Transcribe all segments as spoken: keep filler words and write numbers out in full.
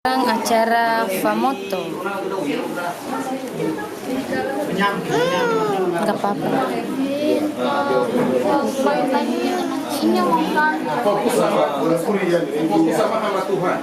Acara famoto. Nggak apa-apa. Fokus sama, fokus sama sama Tuhan.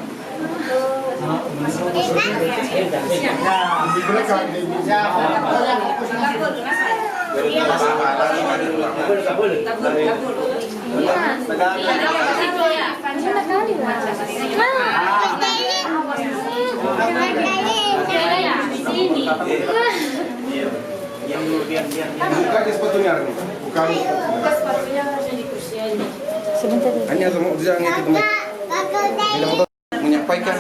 Buka aja sepatunya, Arni. Buka. Buka sepatunya, harusnya di kursi aja. Sebentar. Hanya sama, jangan itu, teman. Menyampaikan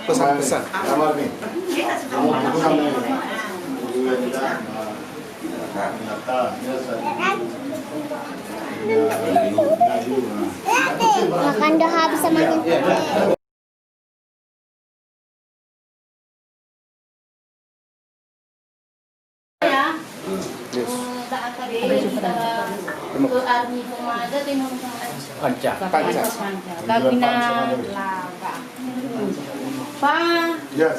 pesan-pesan. Amar nih. Makan dah habis sama dia. Panca. Panca. Kawina lawa. Pa. Ya.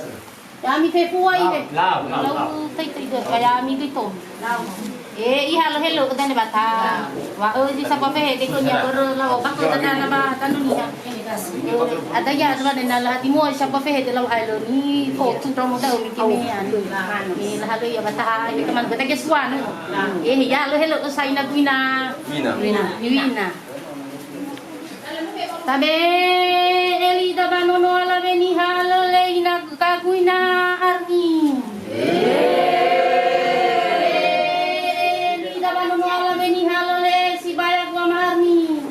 Ya'ami fefu ai we. Lau, lau, lau. Lau tai tai dua, ya'ami goi to. E, ihalö-helö dania ba ta. Wa, e, zi sapa fehede khönia börö lau bakö dania ba tanu niha. Ada ya, ada dania la hati mua sapa fehede lau aelo ni, ko tu ramu dau mi kime ya. Ni la halö ya ba ta, ni teman gota ke suan. E, ihalö-helö sa ina guina. Wina. Wina. Wina. Tabe, Eli da ba nono alawe niha alö le ina gaguina Arni. Eli da ba nono alawe niha alö le sibai agu ama Arni.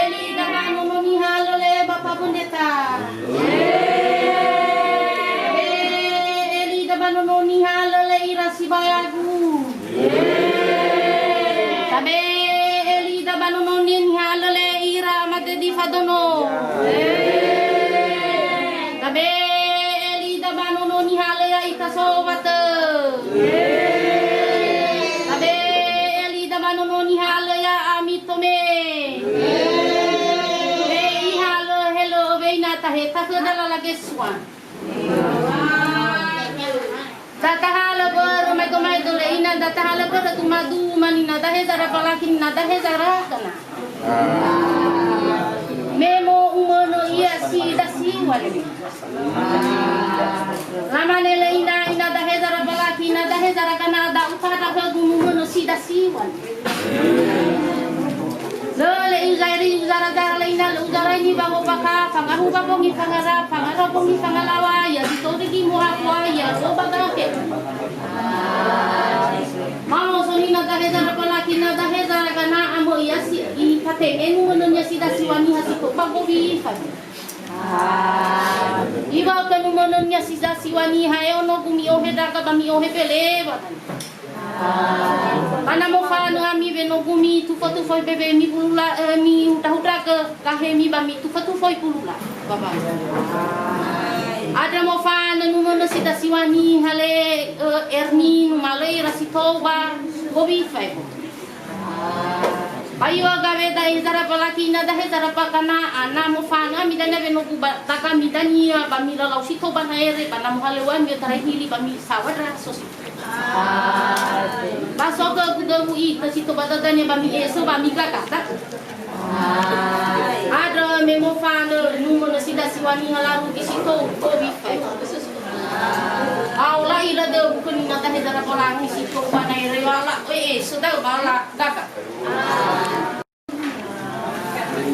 Eli da ba nono niha alö le bapa bondeta. Eli da ba nono niha alö le ira sibai agu. Tabe, Eli da ba nono niha alö le ira mate di fadono. Tabe, Eli da ba nono niha alö ya ita so watö. Tabe, Eli da ba nono niha alö ya ami tome. Tabe, ihalö-helö weina tahe takhö dalala gesua. Dataha lö börö maedo-maedo le ina, dataha lö börö dumadu manina, dahe zara balaki nina, dahe zara gana. Me mo umönö ia si dasiwa le. Lamane le ina, ina dahe zara balaki, ina dahe zara gana, da utara khögu numönö si dasiwa le. Lö le uzairi uzara-zara le ina, lö uzarai ni ba hobaka, fangahu ba bongi fangara, fangara bongi fangalawa, ya di tori di muha kua, ya so ba gahe. Mamo sonina dahe zara balaki na dahe zara gana amo ia si, i katenge numönönia si dasiwa niha si toba gobi fa. Iwa ke numönönia si dasiwa niha e ono gumi ohe daga ba mi ohe bele ba. Ba na mofanö ami wenogu mitufö-tufö bebe mibulula, eh, mihudrahudragö gahemi ba mitufö-tufö ibulula. Baba. Andrö mofanö numönö si dasiwa niha le, eh, Erni numalö ira si toba, gobi fa ebo. Ba iwa gawe dahe zara balaki na dahe zara bakana ana mofanö ami dania wenogu ba daga mi dania ba milalau si toba na ere ba na mohalöŵö ami otarai hili ba mi sawadra sosi. Ba so khögu döwu ita si toba dadania ba mi'eso ba migagada. Andrö me mofanö numönö si dasiwa niha larugi si tou gowi fai. Aola ira döwu khönia dahe zara balaki si tou ba na ere wala e'eso döwu ba la gaga.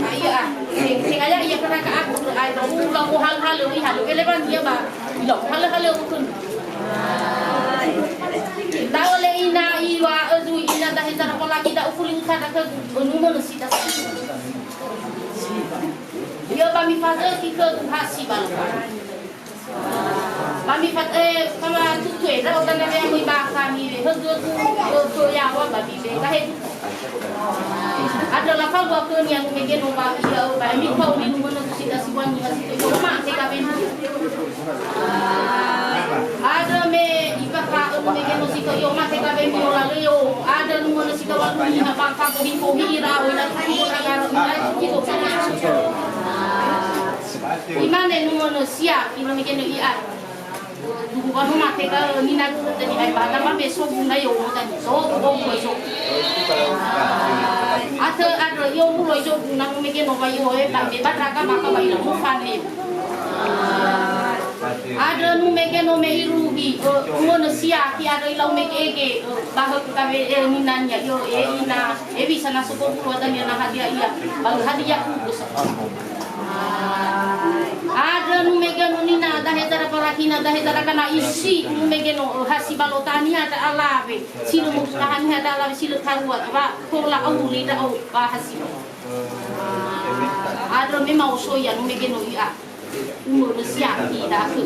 Aia, sing, sing aia ia pernah ke aku, ai, ba, ba, ko hal-hal, wi, hal, ele, ban, ia, ba, ilo, hal, hal, ukun. Tao le ina, iwa, ezu, ina, dahe, zara, ko lagi, da, ufuli, utada, ke, numönö si dasi. Ia, ba, mi faze, ki, ke, hasi, ba, lo. Ba mi fat-, eh, fama tutue, ndra'o dania wea möi bakha mi we, högögu, eh, khö yaŵa ba mi we, gahe. Andrö lafalua khönia numege no ba ia, ba mi fao mi numönö si dasiwa niha si toyo mate gawe. Andrö me ibakha numege no si toyo mate gawe mi ola leo. Andrö numönö si toyo niha bakha kohi-kohi ira, ira, ira, ira, ira, ira, ira, ira, Imane numönö sia, ino mege no i'a. Duhu wa no mate ka nina gu tadi ai ba, na ba beso guna yo mo tadi. So, go go so. Ate ado yo mulo yo guna mo mege no wa yo e, ba be ba raga maka ba ila mo fane. Ado nu mege no me irugi, numönö sia, ki ado ila mege ege, ba he ka we e nina nia yo e ina. Ewi sana soko bulu ada niana hadia ia, baru hadia ku dosa. Ada numege no nina, dahe dara parakina, dahe dara kana isi, numege no, eh, hasi balotani ada alawe, silo mutahani ada alawe, silo tarua, wa tola au lida au, wa hasi. Ada memang osoya numege no ia. Umur siap tidak tu.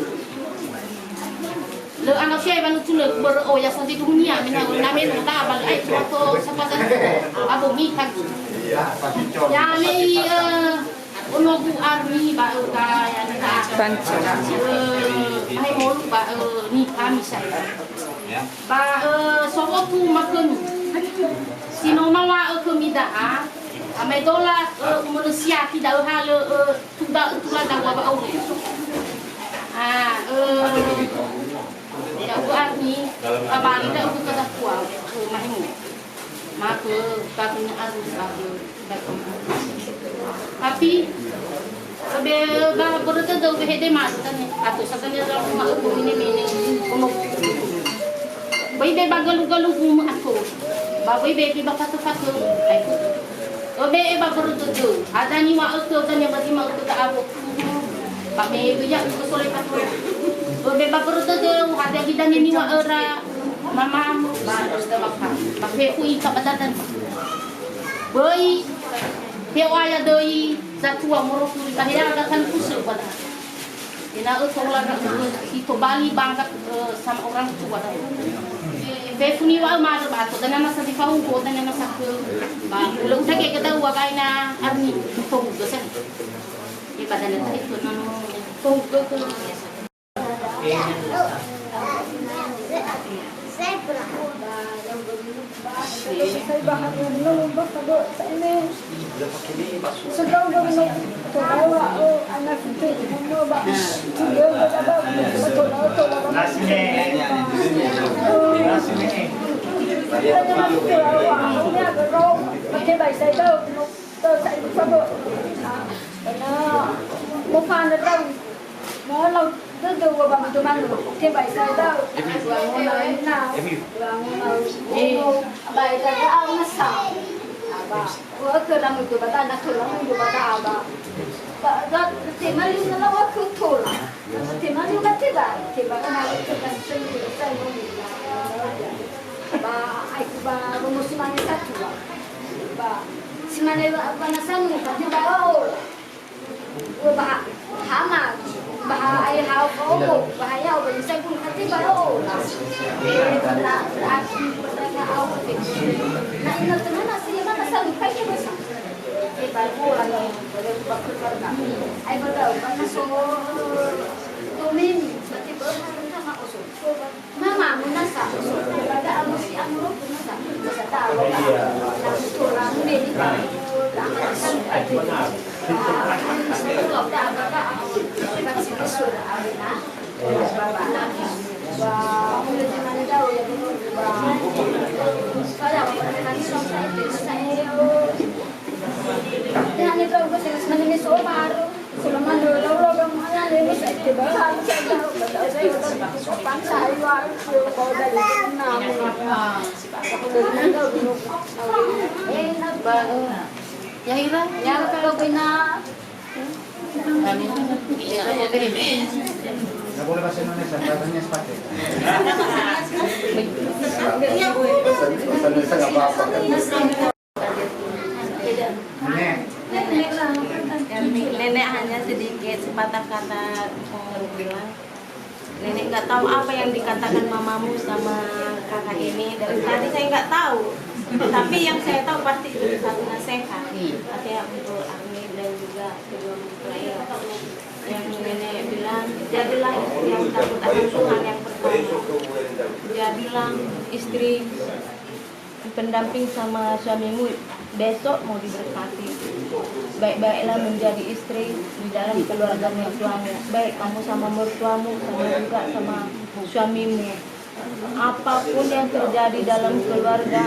Le anak saya baru tu le ber-, oh, ya, satu dunia, mena, na mena, ta, bal, ai, tu, apa, sapa, sapa, apa, mi, tak. Ya, me, eh, ono gu armi, ba, eh, ka, ya, ni, ka. Panca. Eh, ai, molu, ba, eh, ni, kami saya. Ba, eh, sobo tu makenu. Sino mawa, eh, kemidaan. Amai dola, eh, umur siap tidak, eh, hal, eh, Tuba, tuba dawa ba aure. Ah, eh, ya uga armi, kabali da uga kada kuah, eh, mahimu. Maka, kakunya armi, maka, tapi, be, ba, berarti ada uga hede mas, kan, atau sakanya dalam rumah aku ini, ini, ini, kono. Boi be ba galu-galu gumö ato. Ba boi be ba fato-fato. Aiko. Öbe'e ba börö dödöu, hadia niŵa'ö khöu dania ba zi ma'ökhö da'awo. Ba me ya'ugö soloi fatua. Öbe'e ba börö dödöu, hadia zi dania niŵa'öra mamamu, ba östa baka. Ba fefu ita ba dadan. Böi, te'oaya döi, zatua moro furi, ba hea datan kusö ba dadan. Ena'ö tola ndra'ugö si tobali bangga, eh, sama orang tua. Fefu niŵa'ö ma'andrö ba ato, dania nasa zi fahugo, dania nasa khöu, ba lö uda gege da'u wagaina armi, fahugo sa. Ye ba dania ta'i khöu nano, fahugo khöu. Mofanö da'u. Molau dödö wa ba mito manö. Tebai sa da'u. Wa ngolau ina. Wa ngolau. Ba ita da'u nasa. Ba. Wa ke lamu do ba da na to lamu do ba da ba. Ba da tema liu na wa ke tola. Tema liu ka teba. Teba kana ke ka selu sa mo. Ba ai ku ba mo simane satu. Ba simane ba na sanu ka teba o. Ba ha ma, ba ha ai ha ogo, ba ha ya ogo, bisa gun kati ba ro la. La, la, la, au ke. Na ina tena na si ma na sa lu kai ke sa. Ke ba ro la, ba ro ba ke ba. Ai ba da, ba na so, to mimi, ba ti ba na ma oso. Mama, muna sa, so, ba da amu si amu ro, muna sa. Sa da, ba da, na so la, mimi, ba, la, ma sa, ai, Yahira, ya, kalau bina. Nggak boleh bahasa Indonesia, bahasanya sepatu. Bahasa Indonesia nggak apa-apa, kan? Nenek. Nenek hanya sedikit sepatah kata mau bilang. Nenek nggak tahu apa yang dikatakan mamamu sama kakak ini. Dari tadi saya nggak tahu. Tapi yang saya tahu pasti itu satu nasihat. Iya. Artinya untuk Armi dan juga kedua mempelai. Yang nenek bilang, jadilah yang takut akan Tuhan yang pertama. Jadilah istri pendamping sama suamimu, besok mau diberkati. Baik-baiklah menjadi istri di dalam keluarga mertuamu. Baik kamu sama mertuamu, sama juga sama suamimu. Apapun yang terjadi dalam keluarga,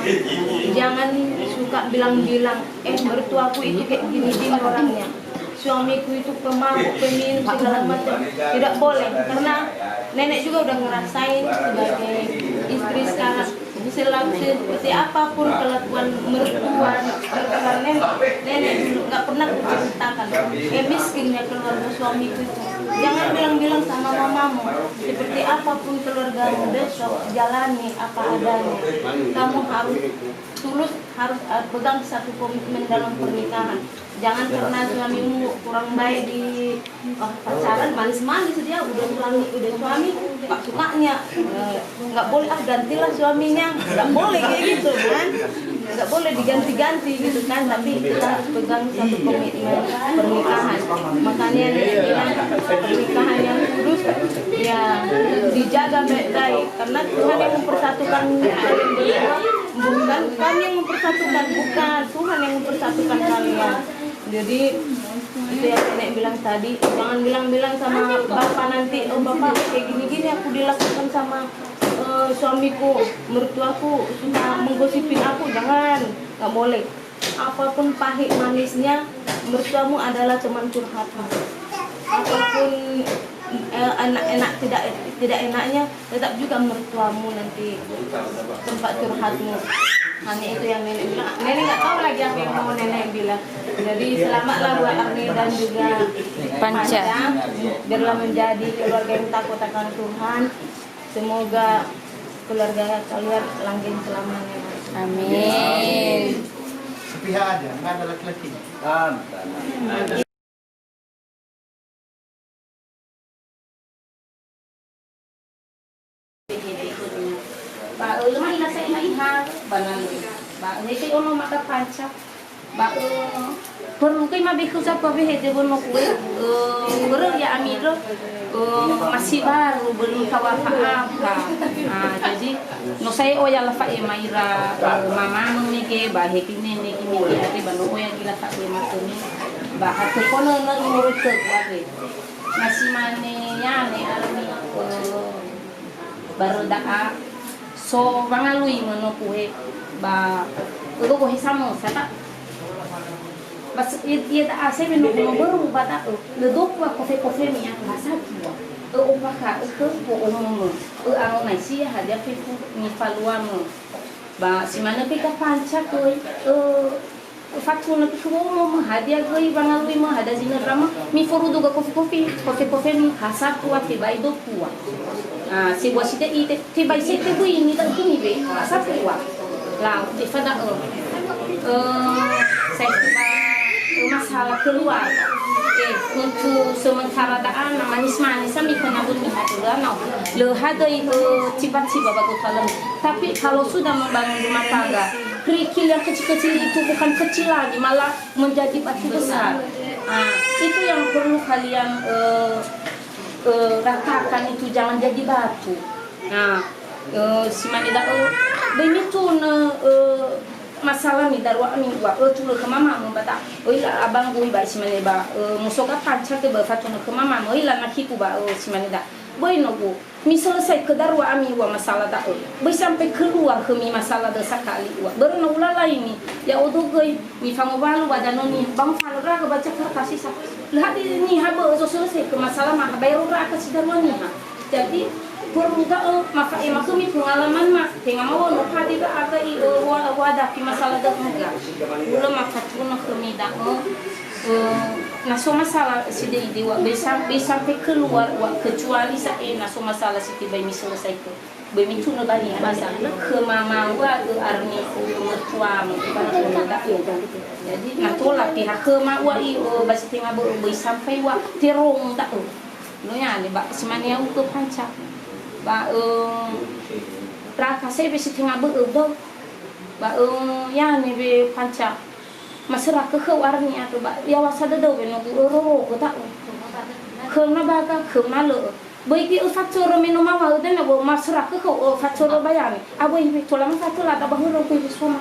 jangan suka bilang-bilang, "Eh, mertuaku itu kayak gini-gini orangnya. Suamiku itu pemabuk, peminum, segala macam." Tidak boleh, karena nenek juga udah ngerasain sebagai istri sekarang. Selalu seperti apapun kelakuan mertua, mertua nenek, nenek dulu nggak pernah kuceritakan. Eh, miskinnya keluarga suamiku itu. Jangan bilang-bilang sama mamamu. Seperti apapun keluargamu besok, jalani apa adanya. Kamu harus tulus, harus, eh, pegang satu komitmen dalam pernikahan. Jangan karena suamimu kurang baik di, oh, pacaran manis-manis dia, udah suami, udah suami, pak sukanya. Eh, nggak boleh, ah, gantilah suaminya, nggak boleh kayak gitu kan, nggak boleh diganti-ganti gitu kan, tapi kita harus pegang satu komitmen pernikahan. Makanya dia bilang, pernikahan yang kudus ya dijaga baik-baik, karena Tuhan yang mempersatukan kalian berdua, bukan kami yang mempersatukan, bukan, Tuhan yang mempersatukan kalian. Jadi itu yang nenek bilang tadi, jangan bilang-bilang sama bapak nanti, "Oh, bapak, kayak gini-gini aku dilakukan sama, eh, suamiku, mertuaku suka menggosipin aku." Jangan, nggak boleh. Apapun pahit manisnya, mertuamu adalah teman curhatmu. Apapun, eh, enak-enak, tidak, tidak enaknya, tetap juga mertuamu nanti tempat curhatmu. Hanya itu yang nenek bilang. Nenek nggak tahu lagi apa yang mau nenek bilang. Jadi selamatlah buat Arni dan juga Panca. Panca. Biarlah menjadi keluarga yang takut akan Tuhan. Semoga keluarga kalian langgeng selamanya. Amin. Sepihak aja, nggak ada laki-laki. Ba, eh, lema ila sa'ae ma'iha, ba na lö. Ba, eh, ke ono maka Panca. Ba, eh, perlu kai mabe khöu zapa wehede wöno kue, eh, börö ya'ami ndrö, eh, masih baru, belum tahu apa-apa. Ah, jadi, no sa'ae oya lafa'ema ira, eh, mamamö mege, ba heki nene ki mege ate, ba no oya gila fa'ema tömi. Ba hatö konö nö imurutö kuare. Na si mane yane armi, eh, barö da'a so wangalui mönö kuhe ba ödo gohe samösa ta. Bas i-, iada'a sebe no kuno börö ba da'ö. Lö dokua kofe-kofe mi aku rasa tua. Ö, opaka, ö, kö, po omömö. Ö, angonai sia hadia fefu nifaluamö. Ba si manö peka Panca köi. Ö, Fatunö khöu omo mö hadia göi wangalui mö hadia zinöndra mö, miforudu ga kofi-kofi, kofe-kofe mi ha sapua tebai dokua. Ah, sebua si te'i te-, tebai se tebui ni da'ö khömi be, ha sapua. Lau, tefa da'ö. Eh, saya coba, eh, masalah keluarga. Eh, untuk sementara da'a na manis-manis ami kena bumi hati dua no. Lö hadöi, eh, tiba-tiba bagus talem. Tapi kalau sudah membangun rumah tangga, kerikil yang kecil-kecil itu bukan kecil lagi, malah menjadi batu besar. Ah, itu yang perlu kalian, eh, eh, ratakan itu, jangan jadi batu. Nah, eh, si mane da'ö, böi mitunö, eh, masalah mi darua ami ua, eh, tulö khö mama mö ba ta, oi la abanggu ba si mane ba, eh, musoga Panca te ba fatunö khö mama mö, oi la nakiku ba, eh, si mane da. Böi no bu. Miselesaikhö darua ami ua masalah da'ö. Böi sampai keluar khömi masalah da'ö sakali ua. Börö na ulalaini, ya'odo göi, mifangowalu ba danöni, ba mfalö ndra'aga ba Jakarta sisa. Lö hadia niha bö'ö so selesaikhö masalah ma, baero ndra'aga si darua niha. Jadi, perlu da'ö, mafa'ema khömi pengalaman ma, tenga mawono pade ndra'aga i, ö, wa-, wadafi masalah da'ö ga. Ulö mafatunö khömi da'ö. Eh, na so masalah si dei-dei wa, böi sam-, böi sampai keluar wa, kecuali sa'ae na so masalah si tebai miselesaikhö. Böi mitunö ba niha masalah. Khö mama ua, eh, armi, eh, mertua, mertua, mertua. Jadi, na tola pihak khö ma ua i, eh, ba si tenga bö'ö, böi sampai wa, terong da'ö. No yane, ba, si mane ya'ugö Panca. Ba, eh, raka sebe si tenga bö'ö, do. Ba, eh, yane be Panca. Masörakö khöu armi andrö ba, yawasa dödöu wenogu, ö, rorogö da'ö. Khöu na baga, khöu na lö'ö. Böi göi öfatörö me no mawa'ö dania, bö masörakö khöu, ö, öfatörö ba yami. Awö iwe tola mafatö lada ba hörö göi wesona.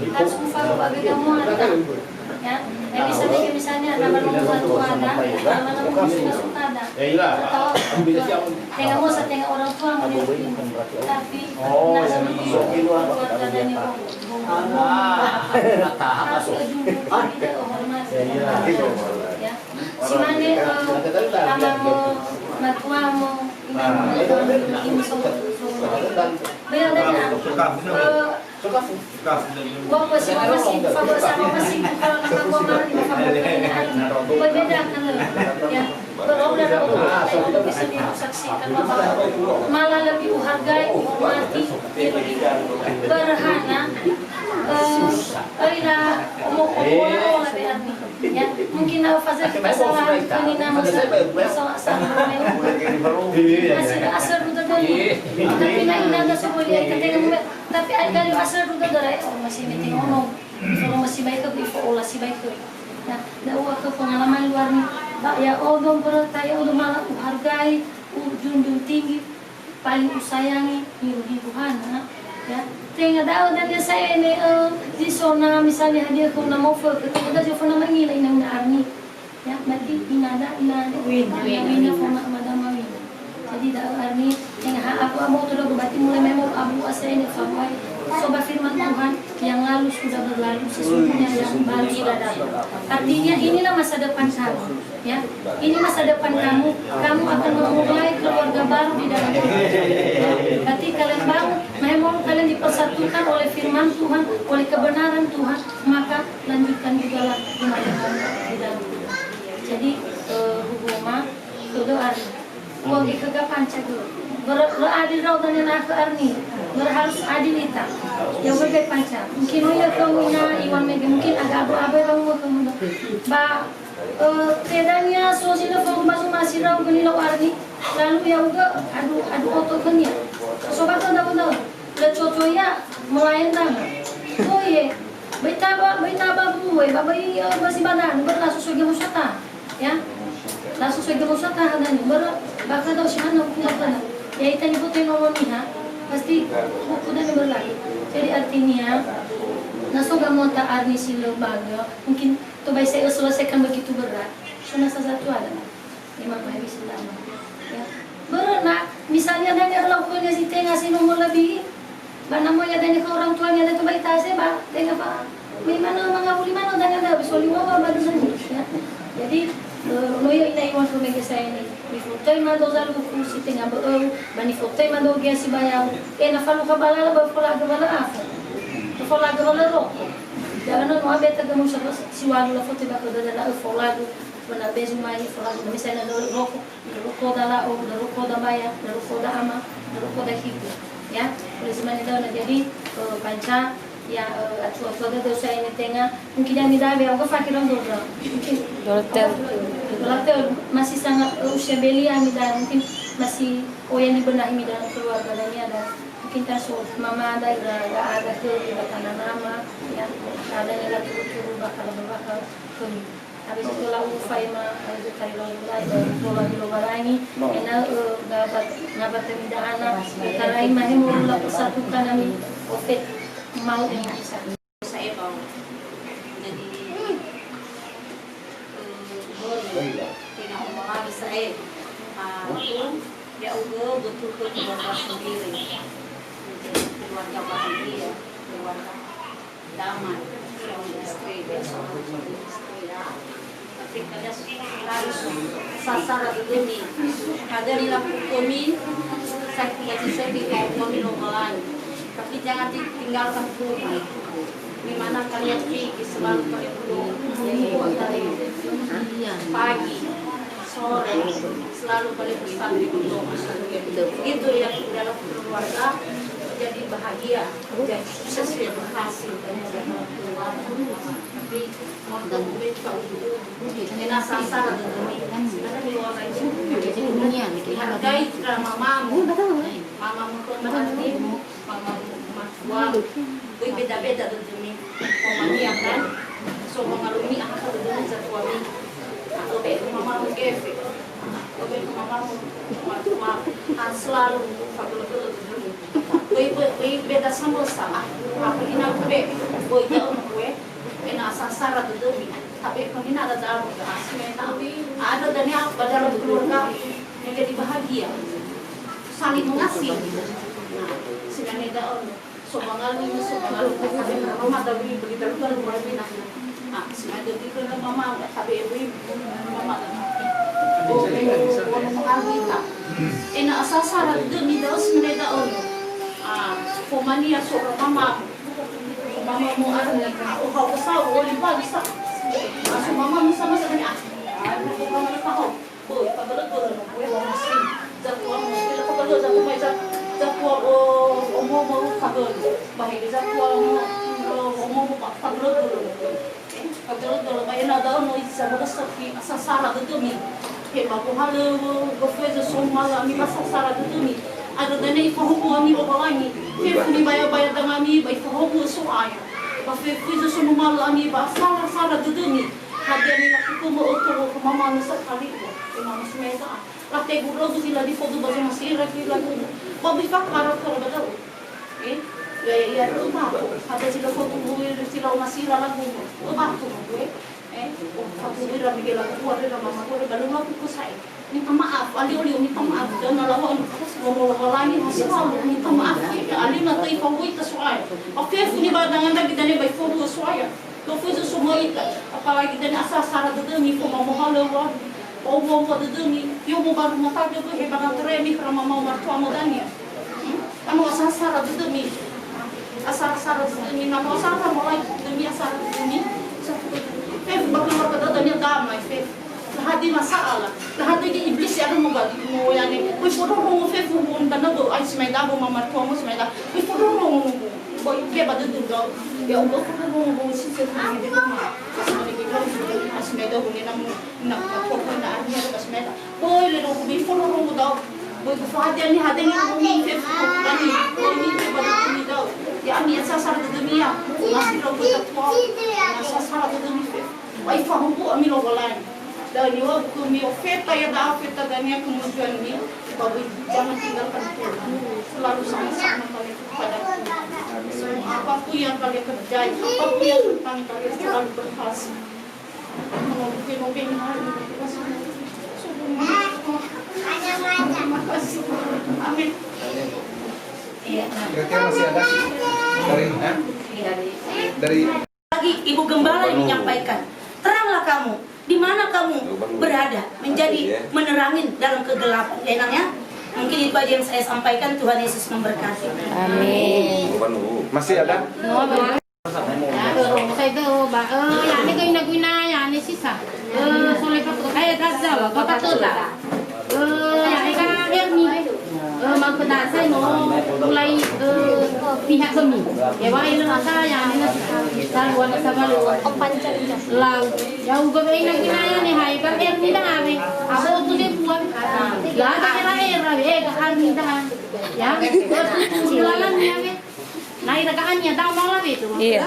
Harus mufakat ba gaga muada. Ya, ya, misalnya, misalnya, nama nomor satu ada, nama nomor suka-suka ada. Ya, iya. Atau, tenga mosa, tenga orang tua, tapi, oh, nah, iya, lebih iya. Keluarga dan yang Ah, ah, ah, ah. Harus ke jumbo, tidak hormat. Ya, iya. Ya. Si mane, eh, amamo, matuamo, ini, ini, ini, so, so, so. Beliau tanya, eh, Wa pasi, wa pasi, fa pasi, wa pasi, kalau nama gua malah di fa pasi. Berbeda kan, ya. Berbeda, oh, saya itu bisa disaksikan bahwa malah lebih uhargai, uhormati, lebih berhana, eh, ila omo-, omo-, omo-, omo-, ya. Mungkin na faza kita salah, ini nama sa-, sa-, sa-, masih ada asal udah tadi. Tapi na ina ada semua dia, kita yang Tapi alifagari asal duda darai, oh, masih meeting ono. Kalau masih baik ke, ifo ola si baik ke. Nah, da ua ke pengalaman luar ni. Ba, ya, odo berata, ya, odo malah uhargai, ujunjung tinggi, paling usayangi, niru-niru hana, ya. Tenga da'ö dan dia saya ini, eh, di zona misalnya hadia ke una mofe, ketika da zona mangila ina-ina arni. Ya, berarti inada, inada. Wina. Wina, wina, fona madama wina. Jadi, da'ö arni, yang ha-, aku mau tuh, berarti mulai memang abu asai ini, fahwai. Sobat firman Tuhan, yang lalu sudah berlalu, sesungguhnya yang baru sudah datang. Artinya, inilah masa depan kamu. Ya, ini masa depan kamu. Kamu akan memulai keluarga baru di dalam Tuhan. Berarti kalian baru, memang kalian dipersatukan oleh firman Tuhan, oleh kebenaran Tuhan, maka lanjutkan jugalah dengan, dengan di dalam. Jadi, eh, hubungan, dodo arni. Uang ke ke panca dulu. Ber-, beradil rau dan yang ke arni. Ber-, harus adil ita. Ya, udah panca. Mungkin, oh ya, kau ina iwan mege. Mungkin agak abu-abu rau mau kamu. Ba, eh, tedanya so sila fong basu masih rau geni lau arni. Lalu ya uga, aduh, aduh otot genia. Sobat tuh, tahu-tahu. Lö coco ia melayan tangan. Oh, iye. Bai taba, bai taba bue, ba bai, eh, basi badan, ber langsung soege musata. Ya. Langsung soege musata hadani. Ber bakha dau si hana hukum bakha. Ya, ita ni foto yang ngomong niha, pasti hukum dan berlaku. Jadi artinya, na so gamuta arni si lembaga, mungkin to bai saya selesaikan begitu berat. Cuma salah satu ada. Imam Mahdi Sulaiman. Ya. Börö na, misalnya dania laukhonia si tenga si nomor lebih, ba na moya dania khö orang tuanya datu ba ita se ba, tenga ba, me manö mangawuli manö dania da, so liwa ba ba dania. Ya. Jadi, eh, no ya ina iwan khö mege saya ini. Nifotoi ma do zalukhu si tenga bö'ö, ba nifotoi ma do gea si bayau. Eh, na falukha balala ba fola gabala afu. Fola gabala ro. Da'ö no abeta gamusa si walu la foto ba khö dada la'ö fola gu. Bana bezu mai, fola, misalnya da roko, da roko da la'o, da roko da baya, da roko da ama, da roko da hitu. Ya, oleh sebab itu, nah, jadi, eh, panca, ya, eh, atu-atu ada dosa ini tenga, mungkin yang tidak ada, aku fakir orang dodra. Mungkin Dolatel. Dolatel masih sangat, eh, usia belia mida, mungkin masih, oh, yang dibenahi mida keluarga dan ini ada, mungkin kan so, mama ada, ira, ada ke, ira tanah nama, ya, ada yang turu-turu bakal, bakal, ke. Habis itu lau faema, eh, kali lau mulai, eh, tola di Lowalangi, ena'ö, eh, ba-, ba-, na ba temi da'ana, eh, tarai mahemolu la persatukan ami, ofet mau Indonesia. Sa'ae bau. Jadi, eh, bori, tidak mau lagi sa'ae. Ah, ya'ugö betul ke keluarga sendiri. Menjadi keluarga bahagia, keluarga damai, suami istri, ya, suami istri, ya. Tapi kalian harus sasara dödömi. Hadia nilakukhömi, sakit hati sedih, kalau kami Lowalangi. Tapi jangan ditinggalkan Tuhan. Di mana kalian pergi, selalu kalian berdoa. Pagi, sore, selalu kalian bersama di doa. Begitu ya, dalam keluarga, jadi bahagia, jadi sukses, ya, berhasil, dan jadi keluarga. Tapi, untuk Ena sasara dödömi. Dihargai ita mamamu. Mamamu tuh mamamu. Mamamu matua. Böi beda-beda dödömi. Omania kan. So mangalumi aha ka dödömi zatuami. Atau be mamamu gefe. Atau be mamamu matua. Harus selalu fagölö-gölö dödömi. Böi, böi, böi beda samösa. Ah, aku ina be. Böi jauh kue. Ena'ö sasara dödömi. Tabe'e khömi na ada da'a wa'asi me ta'abi. Ada dania ba dalam keluarga menjadi bahagia. Saling mengasihi. Nah, sinane da'ö. So bangalu, so bangalu. Tabe'e mama dawi beli dalu dalu mama mina. Nah, sinane da'ö mama tabe'e beli mama. Oh, oh, oh, mama kita. Ena'ö sasara dödömi da'ö sinane da'ö. Ah, pomania so mama. Mama mo arni, o hao sa, o li ba bisa. Asu mama mo sama sa ni, ah. Ah, mo ko mama ka ho. Bo, ka bele bele no, we mo masi. Zatua mo, we ka bele zatua mai za-, zatua o, o mo mo ka bele. Ba he zatua mo, o, o mo mo ka bele bele no. Ka bele bele ba ena da no isa mo sa ki sasara dödömi. He ba ko hale, o, o fe zo so mala mi ba sasara dödömi. Ada dane ifahuku ami Lowalangi. Fefu ni baya-baya dangami ba ifahuku so aya. Ba fefu izo so numalö ami ba sara-sara dödömi. Hadia nilakukhömi öto khö mama nösa kali. Mama sumeza. Lategu rogu zila di fodu ba zoma sira ki lagu. Ba bifakara kara ba da'ö. Eh, ya, ya, ya, itu mah. Hadia zila fodu bui, zila oma sira lagu. Ba tu, eh. Eh, oh, fodu bui ra mege lagu, ada mama, ada balu lagu ku sa'ae. Minta maaf, alio-lio minta maaf. Dan na lawan, ngomong Lowalangi, masih selalu minta maaf. Ya, alio na tei fawui ta so'aya. Oke, funi ba dangan lagi dane bai fawui so'aya. Tofu itu semua ita. Apalagi dane asal sara dödömi, fo mau mohalo wa. Owo-owo dödömi, yomo ba rumah tangga tu, he ba na teremi, kerama mau martua mo dania. Hmm? Anu asal sara dödömi. Asal sara dödömi, na mau sara mulai dödömi asal dödömi. Fe, ba keluarga dödömi damai, fe. Lahadi masalah. Lahadi ke iblis ya, anu mau bagi, mau yani. Wih, fodo mau fe, fu, fu, dan abo, ai, semai dabo, mama, tua mau semai da. Wih, fodo mau, mau, mau. Boy, ke ba dödö do. Ya Allah, fodo mau, mau, si, si, si, di rumah. Pas mani kita, pas mani kita, na, na, na, na, arnia, pas mani kita. Böi le no, böi folo no dao. Böi ku fahati ani hati ni, böi ni fe fo ani, böi ni fe ba ni dao. Ya, ami sasara dödömi ya. Masih lo böi tak tua. Sasara dödömi fe. Bai fahuku ami Lowalangi. Dan yo ku mi ofeta ya da ofeta dania kemudian ni. Tapi jangan tinggalkan Tuhan. Selalu sama-sama kalian kepada Tuhan. Semua apapun yang kalian kerjain, apapun yang tentang kalian selalu berhasil. Berarti masih ada dari, hah? Dari lagi Ibu Gembala yang menyampaikan, teranglah kamu, di mana kamu berada, menjadi menerangin dalam kegelapan. Ya, Inang, ya? Mungkin itu aja yang saya sampaikan. Tuhan Yesus memberkati. Amin. Masih ada? Sa dödö ba, ö, ya'ane göi na göi na ya'ane si sa. Ö, sole fa tö, eh, da zawa, ba fa tö da. Ö, ya'e ka erni. Ö, ma khöda sai no, mulai, ö, pihak kami. Ewa elo sa ya'ane na sa. Sa wana sa ba lo. Lau. Ya'ugö göi na göi na ya'ane hai ka erni da awe. Abo tu de buat. La da era era, eh, ka erni da. Ya. Ö, tu, tu, lalan ni awe. Na ira ga'ania da'ö maola wetu. Iya.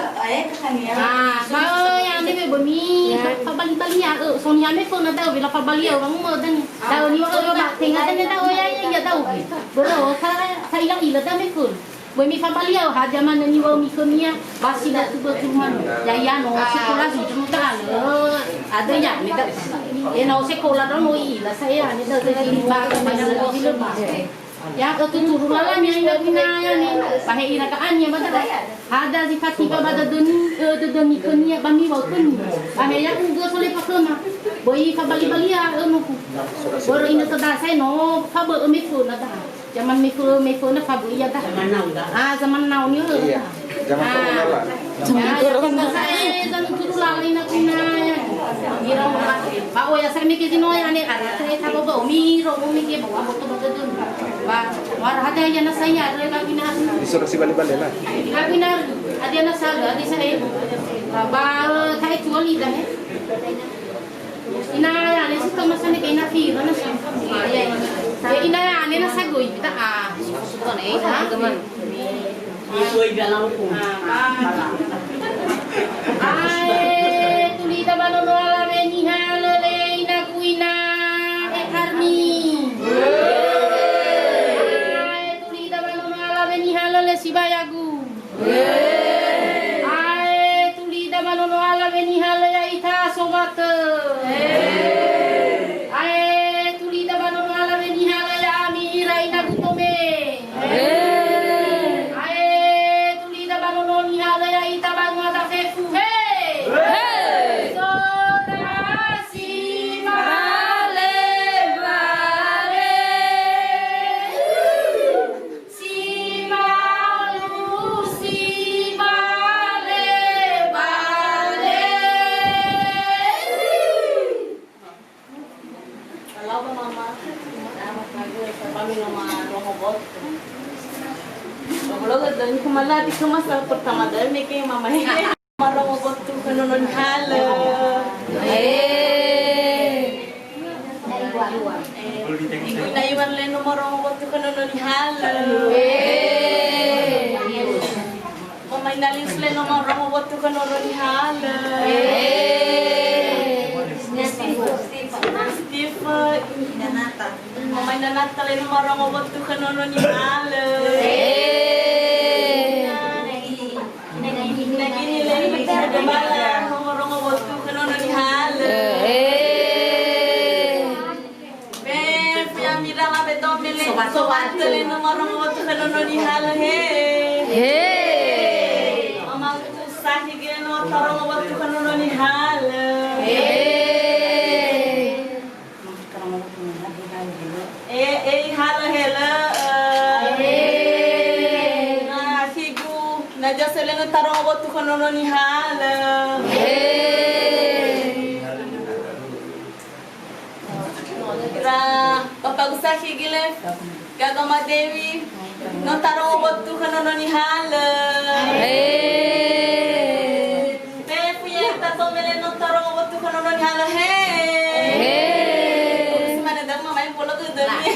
Ah, ba ya ne be bemi fabali-bali ya, eh, sonia me fona da'ö wela fabali ya, wangu mo dan. Da'ö ni wa, eh, ba tenga dan da'ö ya, ya, ya da'ö. Bro, sa, sa ila-ila da me fona. Böi mifabali'ö hadia manö niŵa'ömi khönia, ba si bötu-bötu manö. Ya'ia no sekola si juta lö. Ada ya, ne da. Ena'ö sekola do no i'ila sa ya, ne da, da, ba, ba, ba, ba. Ya, ötuturu lalania ina guna ya ne. Ba he ira ga'ania ba da. Hadia zi fatiba ba dödöni, ö, dödöni khönia, ba miŵa'ö khönia. Ba he ya'ugö sole fakhöma. Böi fabali-bali'ö, ö, noku. Börö ina tadasa no, fabö'ö me föna da. Zaman me fö-, me föna fabö'ö ia da. Zaman now da. Ah, zaman now ni, ö. Iya. Zaman corona lah. Zaman corona. Zaman corona lah ina kuna ya. Ira ma. Ba oya sa me ke zino ya ne ara. Sa e tabo ba omi ro omi ke ba wa boto ba dödön. Ba wa ra hadia ya na saya ada ka bina. Disuruh si bali-bali lah. Ka bina. Ada na sa ada di sa e. Ba ta e tuali da he. Ina ya ne si toma sa ne ke ina fi, mana sa? Ah, ya, ya. Ya, ina ya ne na sa göi kita, ah. Suka ne, ha? Teman. Itu iga langsung. Ah, ah. Ae, tulida ba nono alawe niha lö le inagu ina e Arni. Ae, tulida ba nono alawe niha lö le sibayagu. Ae, tulida ba nono alawe niha lö ya'ita somatö. Ae, tulida ba nono alawe niha lö ya'ami ira inagu tome. Ae, tulida ba nono niha lö ya'ita banua da fefu. He! Sora si bale-bale. Si malu, si bale-bale. Kalau ba mama, kami nama Romo Bot. Kalau dan cuma latih ke masa pertama dari mereka mama. Marongo botu khö nono nihalö. Eh. Ibu ina Iwan le no marongo botu khö nono nihalö. Eh. Mama ina Lius le no marongo botu khö nono nihalö. Eh. Steve, ina Nata. Mama ina Nata le no marongo botu khö nono nihalö. Eh. Nagini le, ada bala, nono rongo botu khö nono nihalö. Eh. Be, fuya mira ma be dombe le, sobat le, nono rongo botu khö nono nihalö, he. He. Mama utu sahi ge no, torongo botu khö nono nihalö. He. E, e, ihalö helö, e. Na sigu, na jase lö tarongo botu khö nono nihalö. Ira, Bapak Ustaz Higile, Gaga Ma Dewi, no tarongo botu khö nono nihalö. He, fuya ita tomele no tarongo botu khö nono nihalö, he. He. Terus mana dong mamain polo tuh demi.